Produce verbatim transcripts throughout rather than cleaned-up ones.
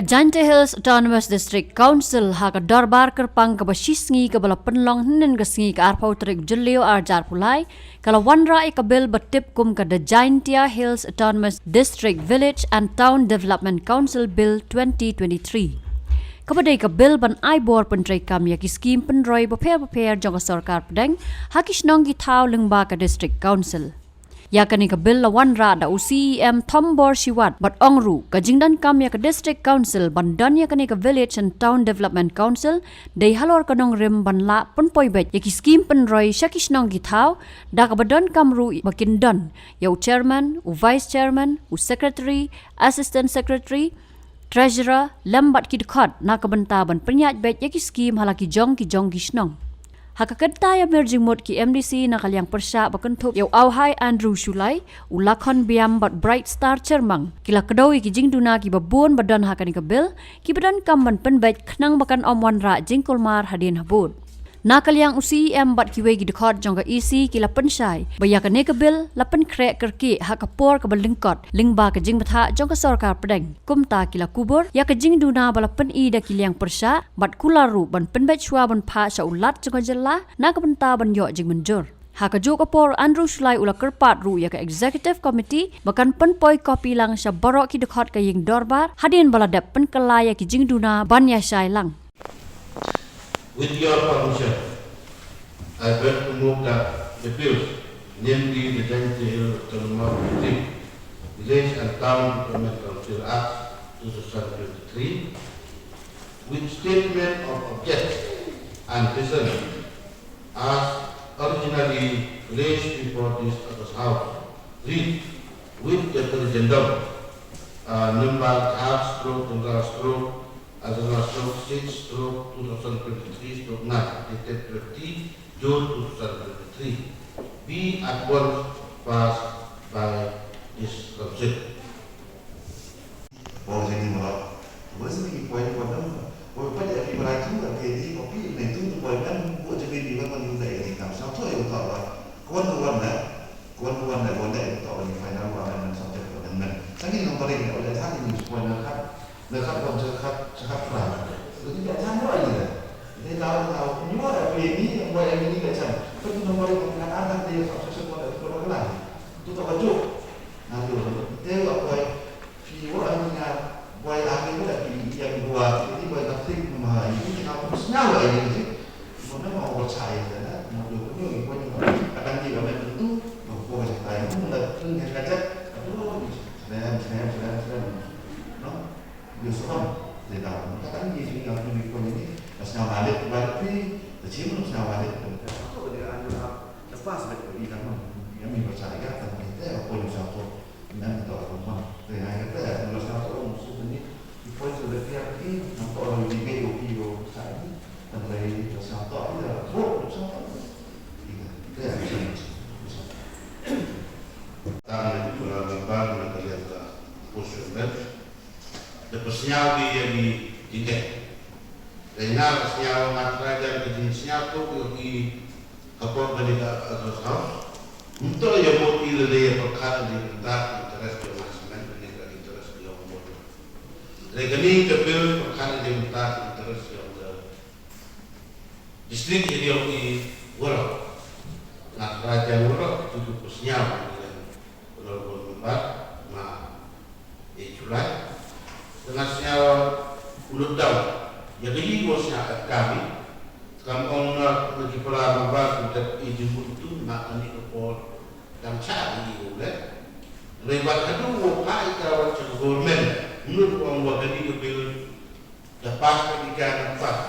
Jaintia Hills Autonomous District Council ha ka dorbar kyrpang kaba shisngi kaba la pynlong hynnin ka sngi ka arphew tarik Jylliew arhajar arphew lai, ka la wanrah ïa ka bill ba tip kum ka The Jaintia Hills Autonomous District Village and Town Development Council Bill twenty twenty-three, kaba dei ka bill ban ai bor pyntreikam ïa ki skim pynroi bapher bapher jong ka sorkar pdeng ha ki shnong ki thaw lyngba ka District Council. Ïa kane ka bill la wanrah da u C E M Thombor Shiwat bad ong ruh ka jingdonkam ïa ka District Council ban don ïa kane ka Village and Town Development Council dei halor ka nongrim ban lah pynpoi beit ïa ki skim pynroi sha ki shnong ki thaw, da kaba donkam ruh ba kin don ïa u Chairman, u Vice Chairman, u Secretary, Assistant Secretary, Treasurer lem bad ki dkhot na ka bynta ban pynïaid beit ïa ki skim ha la ki jong ki jong ki shnong. Ha ka kynta ïa mir jingmut, ki M D C na ka liang pyrshah ba kynthup ïa u Awhai Andrew Shullai, u Lakhon Biam bad Bright Star Chyrmang ki la kdew ïa ki jingduna kiba bun ba don ha kane ka bill, kiba donkam ban pynbeit khnang ba kan ym wanrah jingkulmar hadien habud. Na ka liang u C E M bad kiwei ki dkhot jong ka E C ki la pynshai ba ïa kane ka bill la pynkhreh kyrkieh ha ka por kaba lyngkot lyngba ka jingbthah jong ka sorkar pdeng. Kumta ki la kubur ïa ka jingduna ba la pyni da ki liang pyrshah bad kular ruh ban pynbeit shuwa ban phah sha u Lat jong ka jylla na ka bynta ban ïoh jingmynjur. Ha kajuh ka por, Andrew Shullai u la kyrpad ruh ïa ka Executive Committee ba kan pynpoi kopi lang sha baroh ki dkhot ka ïing dorbar hadien ba la dep pynkylla ïa ki jingduna ban ïashai lang. With your permission, I beg to move that the bills, namely the Jaintia Hills Autonomous District Village and Town Development Council Act two thousand twenty-three, with statement of objects and reason as originally placed before this august House, read with the corrigendum, uh, number half stroke general stroke, uh, general stroke six stroke two thousand twenty-three stroke nine, dated twenty June two thousand twenty-three, be at once passed by this Council. Bong jani mo. Bong jani ki point ko nam. Bong pa de pi mara tu da ke di ko pi ne tu tu point nam. Bong jani di ba ko ni da ni kam sa to yo to ba. Ko wan ko wan da. Ko wan ko wan da ko da to ba ni final ko amendment subject ko amendment. Sa ni number ni ko da sa ni point na khat. Na khat wan sa khat sa khat pra. Ko ni da sa mo ni da. Ni da da ni mo da pi ni mo ya ni da sa. Ko ni number ni ko na da de sa sa ko da ko la. Tu to ko ju. Na tu te ko point. Phi wa ani nga bwai ani wa da phi yang bwa phi ni bwai na phi ma ha ni ni ka pun sna wa ni ni. Mo na ma wa chai da na mo do ko ni ko ni ka dang ni ka men tu mo ko ka chai mo na tu ni ka chai. Aduh ni snem snem snem snem. No. Ni so kam. Ni da ka dang ni ni ka tu ni ko ni. Sna ma le ba phi. Ta chi mo sna ma le. Ko ni ani ha. Lepas ba phi ka mo. Yang ni ba chai ka ta ni te ko ni sa ko. Nan to ko mo. Te ai ka te ko sa to mo su ni. Ko so de pia ki nan to ro ni be yo ki yo sa ni. Nan re to sa to ni da ko sa to. Ni te ai sa ni. Tang ni ko la ni ba na ka liang ka position ben. Da pysñiaw ki ïa ki jingeh. Da nga la sñiaw nga trai jan ka jingsñiaw ko ki Ka pop ba ni ka address house. Nto ya mo i le le ya perkara di mentak interest ya management ni ka interest ya mo. Re kani ka bill perkara di mentak interest ya the district ya di i wala. Nga raja wala tu tu kusnya. Honorable Member, ma, eh, July. Tengah sñiaw u lockdown. Ya ka yi ko sñiaw at kami. Kam ong na, na ki para member ku dep i jingmut tu, ma kani ka por. Kam cha i u le. Rebat hadu wo pa i ka wa cha government. Mut ong wa kani ka bill. Da pass ka ki ka na pass.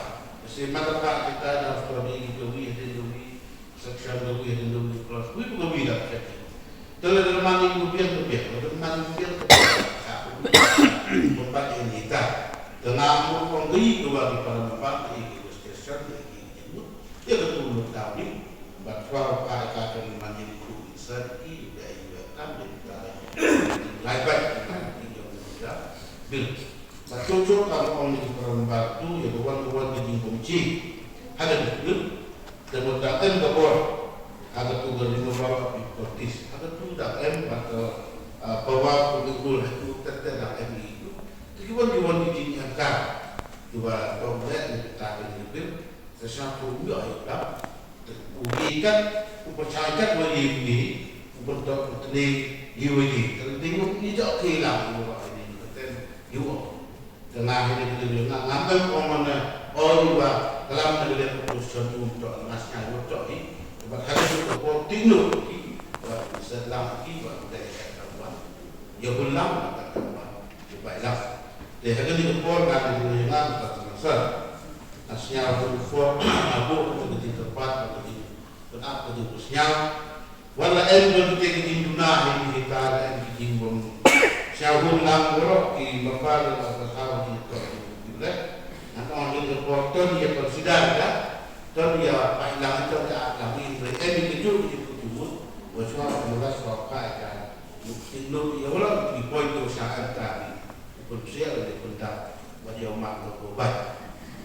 Kasi mata pa kita da study ki ka wi, hadin ka wi, section ka wi, hadin ka wi, clause wi, ka wi da check. Tele da mani ku biang ka biang, da mani ku biang ka biang. Ka ku biang. Pempat ini ta. Tengah mu kong wi, dua di para mempat, di ki station, di ki jemut. Dia ka tu mu tahu ni. But for pa ka kan mani ku insert ki, da i welcome, di ta. Lai bai, di jom da. Bil. Sa cucuk ka ong ni ki para member tu, ïa ka wan ka wan ka jingkongsi. Hada dukduk, da mut dang em ka bor. Hada tu ka removal of difficulties. Hada tu dang em bad ka, ah, power to the rule, hada tu tet tet dang em i tu. Te ki wan ki wan ki jing em Kiba dom leh ni kita ki ni bil, sa sha tu yu ayu dam. U ni kat, u pachai kat wa ni ni, u bentok u tni, ni wa ni. Kan ni u ni jok ki lam, u wa ni, ni keten, ni wa. Tengah ni kena ni, nga ngam em ong mana, oh ni wa, kalam ni kena putus chen u tok, ngas nyai u tok ni. Ba kali ni ko por tingnu ki, ba set lam ki, ba dai kat kat wa. Ya pun lam, kat kat wa. Ïa bai lak. Te ha kane ka por nga dang ïa nga ka sngewsih. Nga sngewsih ka por nga buh ka jingkyrpad ka jingpynap ka jingpynsngew. Wat la em don te ka jingduna ha ïing ha kata la em ka jingbym sngewhun lang baroh ki member la ka saw ki to ki leh. Ngan ong ha kane ka por to ïa consider ïa. To ïa bai lang to ïa lang ïa em ka jingkyrpad. Wa sngewsih ka jingpynap ka jingpynsngew ïa wallam ki point to sha em ka. Pynsiar lane pyndap bad ïoh mark bad bad.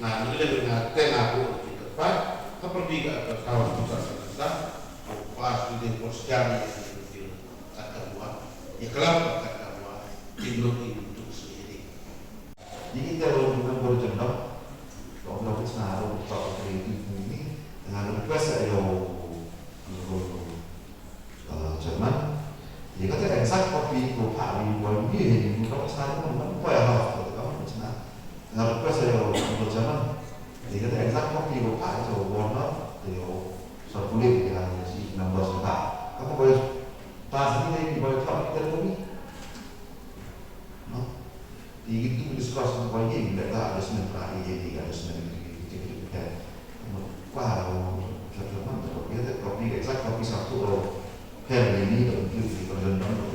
Nga ngi leh nga te nga buh ki kyrpad ha pyrdi ka ka saw ka sa sa. Pas ki dei por sdang ïa ki kat ka buah. Ïa klam kat ka buah. Ki lok ki untuk sendiri. Ni kita ro bukan por jendok. Kau dah pun sana ro tak kredit ni. Nga request ïa ro. Uh, Chairman, ïa kata ka exact copy ko phah ïa u Boy Mih, ïa u Doctor Sari, u Boy Half, kata ka Boy China. Nga request ïa u Honorable Chairman, ïa kata exact copy ko phah ïa u Warner, ïa u circulate ïa ka, ïa shi number shi ka. Ka Boy Pass ni, ïa u Boy Thor, ïa u Boy Mih. No? Te ngi tu discuss ba ïa ngi da adjustment ka, ïa ngi adjustment ki, ki, ki, ki, ki. Kwa, ka, ka, man, ka, ïa, ka copy, exact copy satu, oh, per ïa ngi da ki, ki, ki, ki,